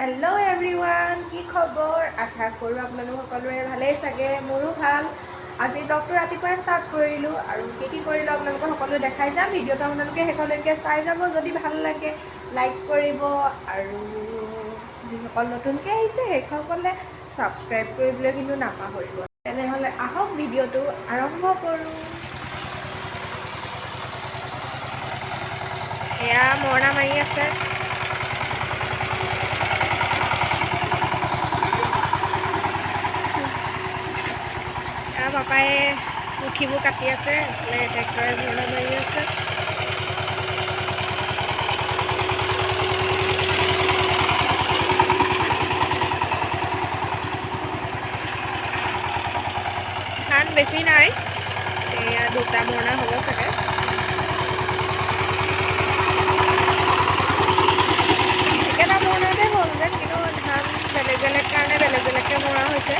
Hello' everyone, কি খবৰ? আশা কৰোঁ আপোনালোক সকলোৰে ভালেই চাগে। মোৰো ভাল। আজি ব্লগটো ৰাতিপুৱাই ষ্টাৰ্ট কৰিলোঁ আৰু কি কি কৰিলোঁ আপোনালোকক সকলো দেখাই যাম। ভিডিঅ'টো আপোনালোকে শেষলৈকে চাই যাব। যদি ভাল লাগে লাইক কৰিব আৰু যিসকল নতুনকৈ আহিছে সেইসকলে ছাবস্ক্ৰাইব কৰিবলৈ কিন্তু নাপাহৰিব। তেনেহ'লে আহক ভিডিঅ'টো আৰম্ভ কৰোঁ। এয়া মৰণা মাৰি আছে। পাপাই মুঠিবোৰ কাটি আছে, এইফালে ট্ৰেক্টৰে মৰণা মাৰি আছে। ধান বেছি নাই, এয়া দুটা মৰণা হ'ব চাগে। একেটা মৰণাতে হ'লহেঁতেন, কিন্তু ধান বেলেগ বেলেগ কাৰণে বেলেগ বেলেগকৈ মৰা হৈছে।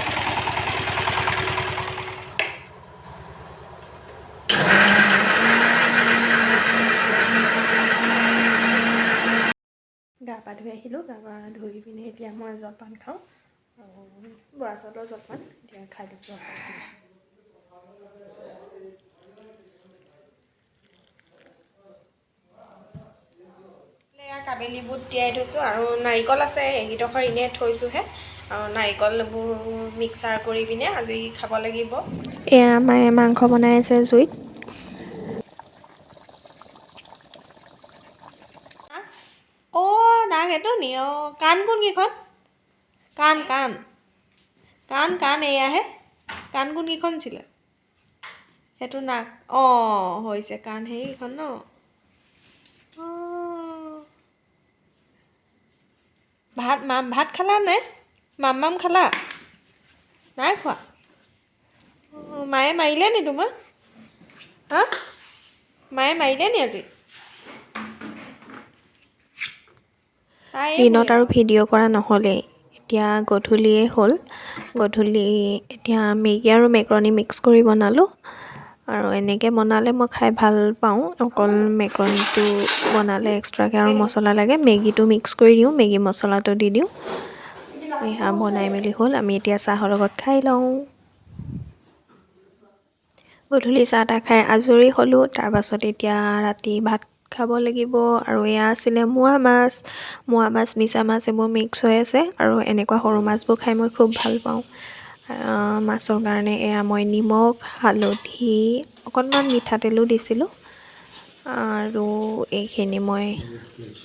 গা পা ধুই আহিলোঁ। গা পা ধুই পিনে এতিয়া মই জলপান খাওঁ, আৰু বৰা চাউলৰ জলপান এতিয়া খাই দিওঁ জলপানখিনি। এয়া কাবেলি বুট তিয়াই থৈছোঁ আৰু নাৰিকল আছে, সেইকেইডোখৰ এনেই থৈছোঁহে। আৰু নাৰিকলবোৰ মিক্সাৰ কৰি পিনে আজি খাব লাগিব। এয়া মায়ে মাংস বনাই আছে জুইত। অ' নাক এইটো নি? অঁ, কাণ কোনকেইখন? কাণ কাণ কাণ কাণ এয়াহে কাণ কোনকেইখন আছিলে? সেইটো নাক। অঁ, হৈছে কাণ সেইকেইখন ন। অঁ, ভাত মাম ভাত খালা নে? মাম মাম খালা? নাই খোৱা? অঁ, মায়ে মাৰিলে নি তোমাক? হা, মায়ে মাৰিলে নি আজি? দিনত আৰু ভিডিঅ' কৰা নহ'লেই, এতিয়া গধূলিয়ে হ'ল। গধূলি এতিয়া মেগী আৰু মেক্ৰনি মিক্স কৰি বনালোঁ। আৰু এনেকৈ বনালে মই খাই ভাল পাওঁ। অকল মেক্ৰনিটো বনালে এক্সট্ৰাকৈ আৰু মছলা লাগে, মেগীটো মিক্স কৰি দিওঁ, মেগী মছলাটো দি দিওঁ। এয়া বনাই মেলি হ'ল, আমি এতিয়া চাহৰ লগত খাই লওঁ। গধূলি চাহ তাহ খাই আজৰি হ'লোঁ। তাৰপাছত এতিয়া ৰাতি ভাত খাব লাগিব। আৰু এয়া আছিলে মোৱা মাছ। মোৱা মাছ, মিছা মাছ এইবোৰ মিক্স হৈ আছে। আৰু এনেকুৱা সৰু মাছবোৰ খাই মই খুব ভাল পাওঁ। মাছৰ কাৰণে এয়া মই নিমখ, হালধি, অকণমান মিঠাতেলো দিছিলোঁ। আৰু এইখিনি মই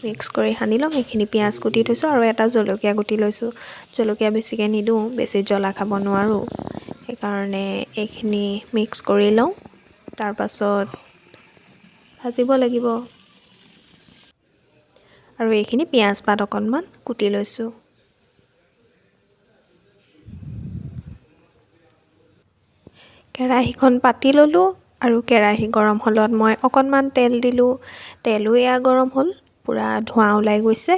মিক্স কৰি সানি ল'ম। এইখিনি পিঁয়াজ কুটি থৈছোঁ আৰু এটা জলকীয়া কুটি লৈছোঁ। জলকীয়া বেছিকৈ নিদিওঁ, বেছি জ্বলা খাব নোৱাৰোঁ, সেইকাৰণে এইখিনি মিক্স কৰি লওঁ। তাৰপাছত ভাজিব লাগিব। আৰু এইখিনি পিঁয়াজ পাত অকণমান কুটি লৈছোঁ। কেৰাহীখন পাতি ল'লোঁ আৰু কেৰাহী গৰম হ'লত মই অকণমান তেল দিলোঁ। তেলো এয়া গৰম হ'ল, পূৰা ধোঁৱা ওলাই গৈছে।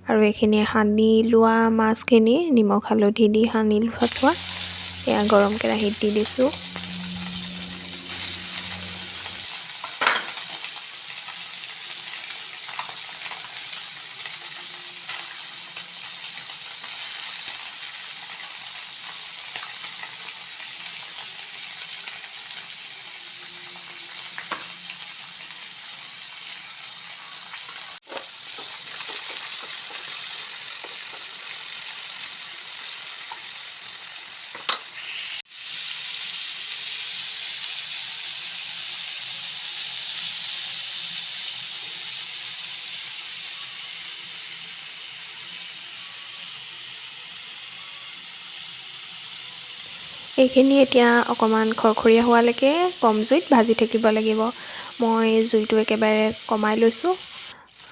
আৰু এইখিনি সানি লোৱা মাছখিনি নিমখ হালধি দি সানি থোৱা এয়া গৰম কেৰাহীত দি দিছোঁ। এইখিনি এতিয়া অকণমান খৰখৰীয়া হোৱালৈকে কম জুইত ভাজি থাকিব লাগিব। মই জুইটো একেবাৰে কমাই লৈছোঁ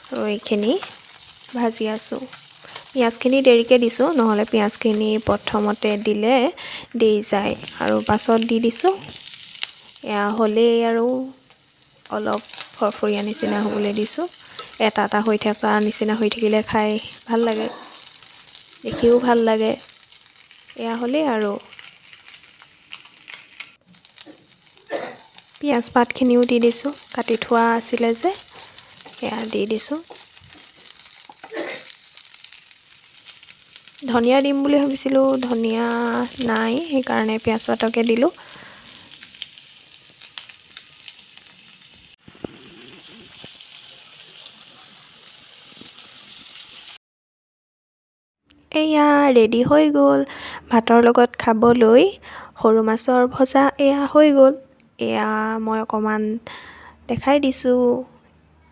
আৰু এইখিনি ভাজি আছোঁ। পিঁয়াজখিনি দেৰিকৈ দিছোঁ, নহ'লে পিঁয়াজখিনি প্ৰথমতে দিলে দেৰি যায়, আৰু পাছত দি দিছোঁ। এয়া হ'লেই আৰু অলপ ফৰফৰীয়া নিচিনা হ'বলৈ দিছোঁ। এটা এটা হৈ থকা নিচিনা হৈ থাকিলে খাই ভাল লাগে, দেখিও ভাল লাগে। এয়া হ'লেই আৰু পিঁয়াজ পাতখিনিও দি দিছোঁ, কাটি থোৱা আছিলে যে সেয়া দি দিছোঁ। ধনিয়া দিম বুলি ভাবিছিলোঁ, ধনিয়া নাই, সেইকাৰণে পিঁয়াজ পাতকে দিলোঁ। এয়া ৰেডি হৈ গ'ল ভাতৰ লগত খাবলৈ সৰু মাছৰ ভজা। এয়া হৈ গ'ল। এয়া মই অকণমান দেখাই দিছোঁ।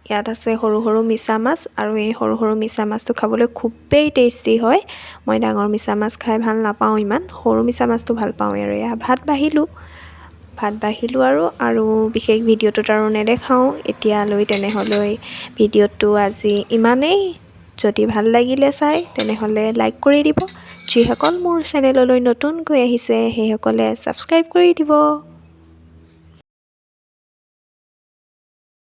ইয়াত আছে সৰু সৰু মিছা মাছ, আৰু এই সৰু সৰু মিছা মাছটো খাবলৈ খুবেই টেষ্টি হয়। মই ডাঙৰ মিছা মাছ খাই ভাল নাপাওঁ ইমান, সৰু মিছা মাছটো ভাল পাওঁ। আৰু এয়া ভাত বাঢ়িলোঁ, ভাত বাঢ়িলোঁ আৰু বিশেষ ভিডিঅ'টোত আৰু নেদেখাওঁ এতিয়ালৈ। তেনেহ'লে ভিডিঅ'টো আজি ইমানেই। যদি ভাল লাগিলে চাই তেনেহ'লে লাইক কৰি দিব। যিসকল মোৰ চেনেললৈ নতুনকৈ আহিছে সেইসকলে ছাবস্ক্ৰাইব কৰি দিব।